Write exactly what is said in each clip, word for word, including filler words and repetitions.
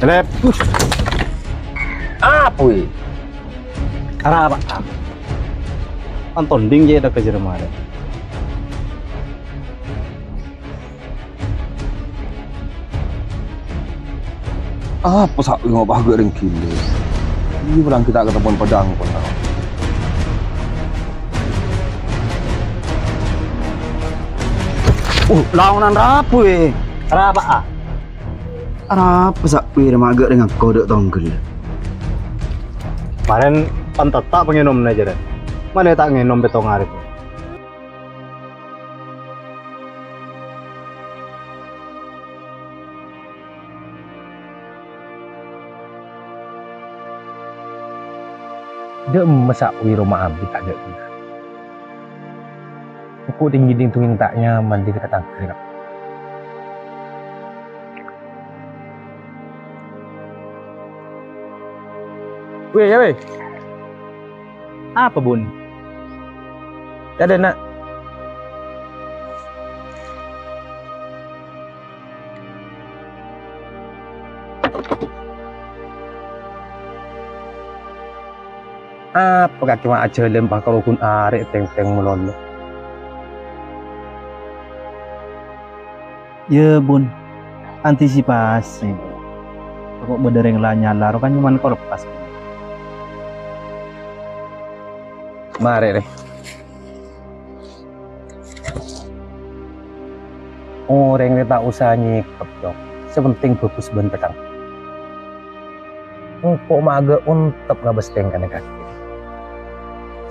Lep. Apa, wi? Arapa? Antonding je dak kejer mare. Apa sak ngopa gak ring gile? Ini pulang kita ketemu padang pun. Uh, laonan rabu, eh. Arapa, ah? Arapa sak pira maga dengan kodok tonggel? Kemarin pan tetap pengenomna, Jeren. Mana tak ngenom petong hari? Dâ' emma sak wiro ma'abit adâ' ghuna. Engko' ding-ngèding dongèng ta' nyaman dhi' ka tatangghâna. Wè, yâ, wè. Apa, Bun? Yâ, dâ', Na'. Apa kakè ma' ajhâlân pakarogun arè' tèng-tèng malolo? Yâ, Bun. Antisipasi, Bun. Engko' bâdâ rèng la nyala, ro kan nyomana korpas. Marè, rè. Orèng rè ta' osa nyèkep, Cong. Sè pentèng bhâghus bân pètang. Engko' maga ontep ngabâs tèngkana kakè.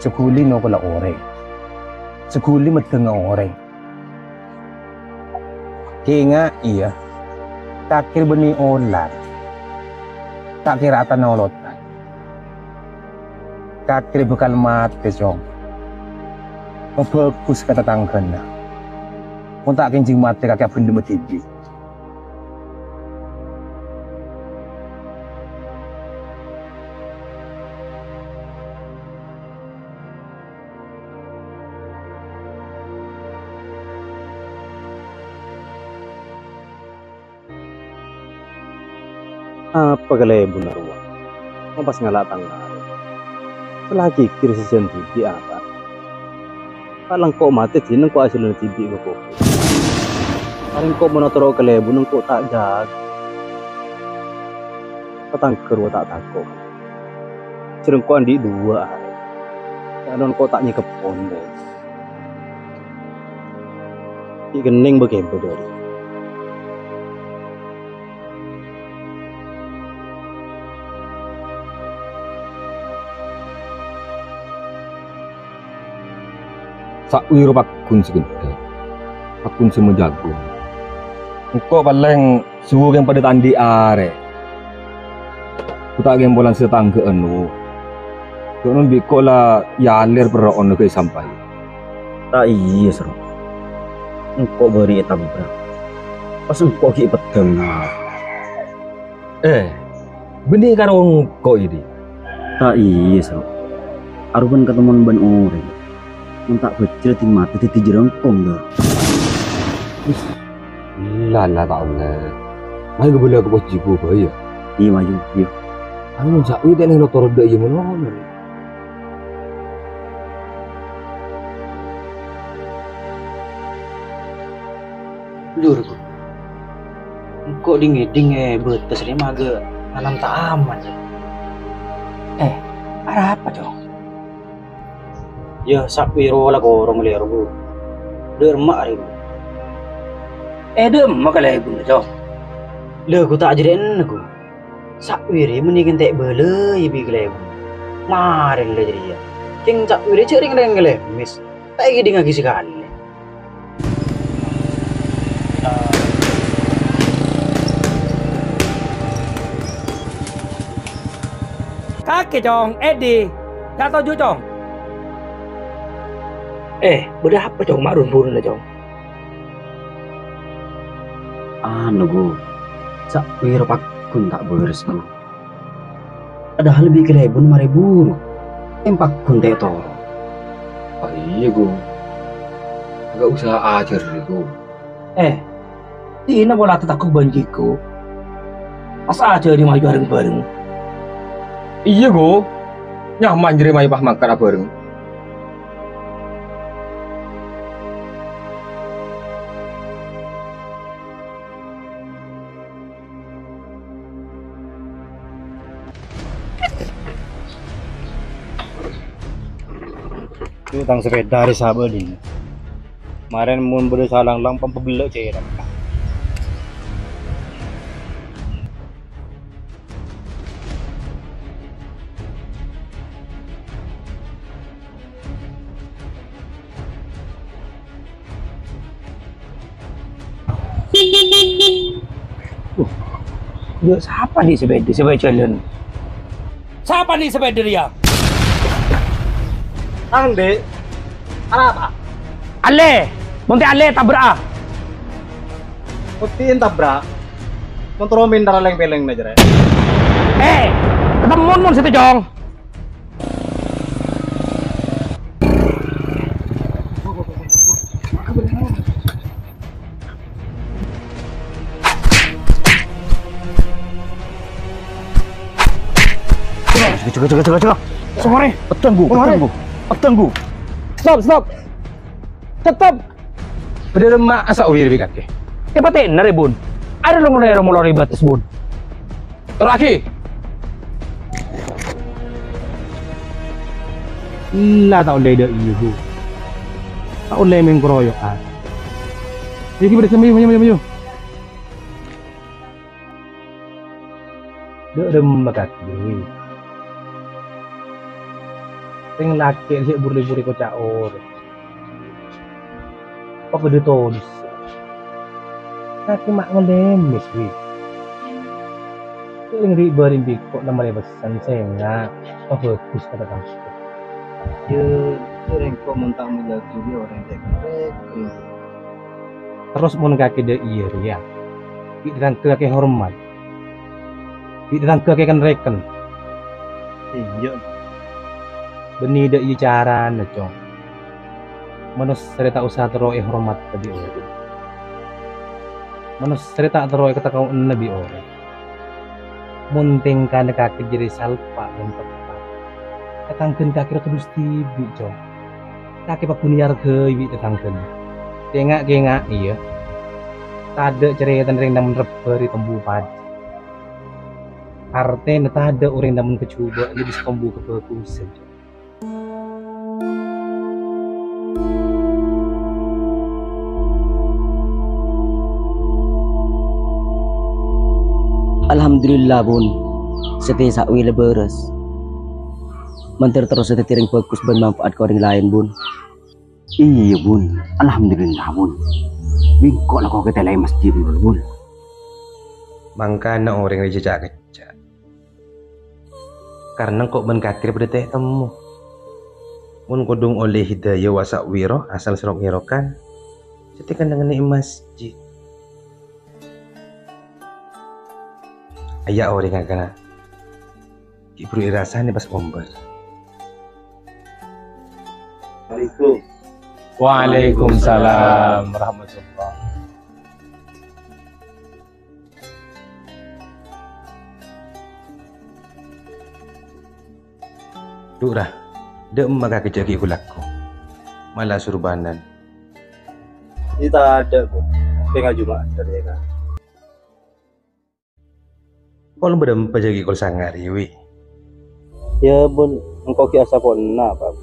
Saghuli nokola orèng. Saghuli meddhângnga orèng. Kèngaè, yâ, kakè bânnè olar. Ta' kèra atanolotan. Kakè bhâkal matè, Cong. Mabhâghus ka tatangghâna. Mon ta' kènjhâng matè kakè abhendhemma dhibi'. Apa kalèbunna rowa? Mon pas ngala' tang arè. Sè la ghighir sè jân dhibi' apa? Palèng engko' matè dina engko' ajhâlân dhibi' ka kobhur. Arè engko' mon atoro' kalèbun engko' ta' jâgâ. Tatangghâ rowa ta' tako'. Jârèya engko' andi' duwâ' arè. Yâ, non engko' ta' nyèkep pondhus. Ghi' kennèng bâ-kèbâ dhâri. Sawiro paggun sè ghellâ', paggun sè majâgung. Engko' palèng suwukèng padâ ta' andi' arè. Gu ta' kèng polana sè tatangghâ'ân, wo. Ca'na bi' engko' la yalèr perro'na ghâ' èsampay. Ta' iyâ, Sro. Engko' bâri' ètabrak. Pas engko' ghi' peddhâng. Eh, bânnè karo engko' idi'? Ta' iyâ, Sro. Aropan katemmowan bân orèng. Mon ta' bhâjhrâ dhing matè dhâddhi jârângkong, dâ. Ih, la, la, ta' ollè. Mayu ghâbâlâ ka pojhi ghubâ, yâ? Iyâ, mayu, iyâ. Anu, sa'wi ta' neng notor dâ' iyâ manono, rè. Jur, Gu. Engko' dhing-ngèdhing è bâtes rè maga nanem ta' aman, yâ. Eh, arapa, Cong? Yâ, sawiro la korong lèro, Gu. Dâ' remma arè, Gu. Eh, dâ' remma kalèbunna, Cong? Lha, Gu, ta' jârèya, Gu. Sawirè mennèng èntè' bâlâi bi' kalèbun. Marè la jârèya. Kèng sawirè jâ' rèng-orèng ngalèmès. Ta' èkèdhingngaghi sakalè. Kakè, Cong, èdhi. Ta' toju', Cong. Eh, bâdâ apa, Cong, ma' run-burunna, Cong? Anu, Gu, sawiro paggun ta' bârâs, Gu. Padahal bi' kalèbun marè buru, èmpaggun ta' ètoro'. Ah, iyâ, Gu. Ghâ' osa ajhâr, Gu. Eh, dinah pola tatakok bân Jiko. Pas aja di mayu bareng-bareng. Iyâ, Gu. Nyaman jârèya mayu pas mangkana bareng. Yu, tang sepèda arè sabâ' dinna'. Marèn mon bâdâ salang-lang pon pabellâ' cèrèk. Wah, yâ, sapa andi' sepèda, sepèda jhâlân? Sapa andi' sepèda rèya? Tang, Dik. Arapa? Allè! Mon ta' allè, tabra'a! Buktiin tabrak. Mon terro mènta lèng-pèlèng jârèya. Eh! Ketemmun mon sèttong! Coba, coba, coba, coba. Sorry. Peteng, Gu. Sorry. Peteng, Gu. Peteng, Gu. Stop, stop. Stop, stop. Bâdâ remma' asa' wir bi' kakè. Èpatè'na rè, Bun. Arè lo-ngalèro molorè bâtes, Bun. Torra'aghi! Ella ta' ollè dâ' iyâ, Bu. Ta' ollè mèng karoyo'an. Iki bâdâ sè mayu, mayu, mayu, mayu. Dâ' remma kakè, Wi. Rèng lakè' sè bur-lebur èkoca' orèng. Apa bâdâ todus? Kakè ma' ngalèmès, Wi. Kèng ri'-bâri' bi' engko' la marè pessen sènga' pabhâghus ka tatangghâ. Yâ, rèng engko' mon ta' mellaghi orèng tèkon-rèkon. Terros mon kakè dâ' iyâ rèya, bi' tatangghâ kakè hormat. Bi' tatangghâ kakè ken-rèken. Iyâ. Bânnè dâ' iyâ carana, Cong. Manossa rè ta' osa terro èhormat bi' orèng. Manossa rè ta' terro èkatako'na bi' orèng. Mon tèngkana kakè jârèya salpa' bân teppa', tatangghâna kakè rowa todus dhibi', Cong. Kakè paggun èarghâi bi' tatangghâna. Kèng-, kènga'è, yâ. Tadâ' carètana rèng namen rebbhâ rè tombu padâ. Artèna tadâ' orèng namen kajhubâ' lebbi tombu kabhâghusân, Cong. Alhamdulillah, Bun. Satèya sa'wi la bârâs. Mandhâr terros dhâddhi rèng bhâghus bân manfaat ka orèng laèn, Bun. Iyâ, Bun. Alhamdulillah, Bun. Bi' engko' la ko' katèlaè masjid, Bun. Mangkana orèng rèya ca'-kecca'. Karna engko' bân kakè rèya padâ tè-, temmo. Mon kodhung ollè hidayah wa sa'wiro asal sèrok-ngèrokan, satèya kennengnganna è masjid. Aya' orèngnga kana'. Ghi' buru èrasanè pas ombâr. Assalamualaikum. Waalaikumsalam warahmatullah. Dhu, Ra, dâ' emma kakè jâ' ghi' ghulâko. Mala surbanan. Iyâ tadâ', Bu. Pènga' juma'at dhâri, yâ, Ka'. Kol bâdâ empa jâ' ghi' kol sanga' rèya, Wi. Yâ, Bun, engko' ghi' asapona, Pak.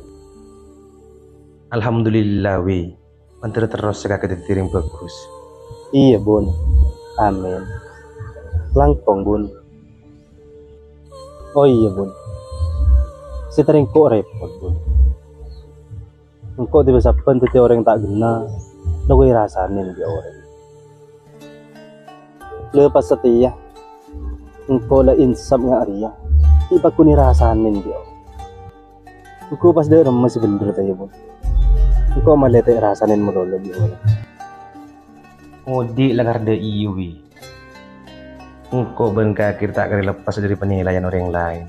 Alhamdulillah, Wi. Mandhâr terros kakè dhâddhi rèng bhâghus. Iyâ, Bun. Amin. Langkong, Bun. Oh iyâ, Bun. Sè tarèngko' rèpot, Bun. Engko' dhibi' sabbhân dhâddhi orèng ta' ghenna, lako èrasanè bi' orèng. La pas satèya, engko' la insap nga' rèya, ghi' paggun èrasanè bi' orèng. Engko' pas dâ' remma sè bhendher, ta' iyâ, Bun? Engko' malè ta' èrasanè malolo bi' orèng. Odi' la kardhâ iyâ, Wi. Engko' bân kakè ta' karè lepas dhâri panilaian orèng laèn.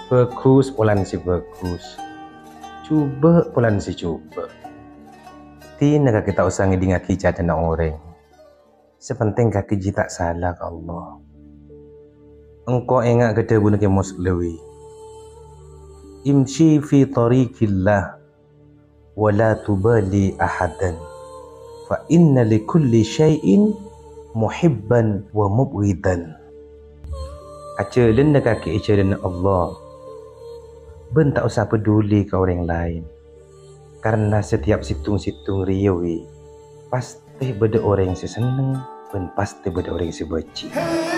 Bhâghus polana sè bhâghus. Jhubâ' polana sè jhubâ'. Dina kakè ta' osa ngèdingngaghi ca'na orèng. Sè pentèng kakè jiyâ ta' sala ka Allah. Engko' enga' ka dhâbuna Kè Muslawi, "Imshi fi thariqillah wa la tubali ahadan, fa inna li kulli syai'in muhibban wa mubghidan." Ajhâlâna kakè è jhâlânna Allah, bân ta' osa paduli ka orèng laèn, karna setiap sèttong-sèttong rèya, wi, pastè bâdâ orèng sè senneng bân pastè bâdâ orèng sè bâji'.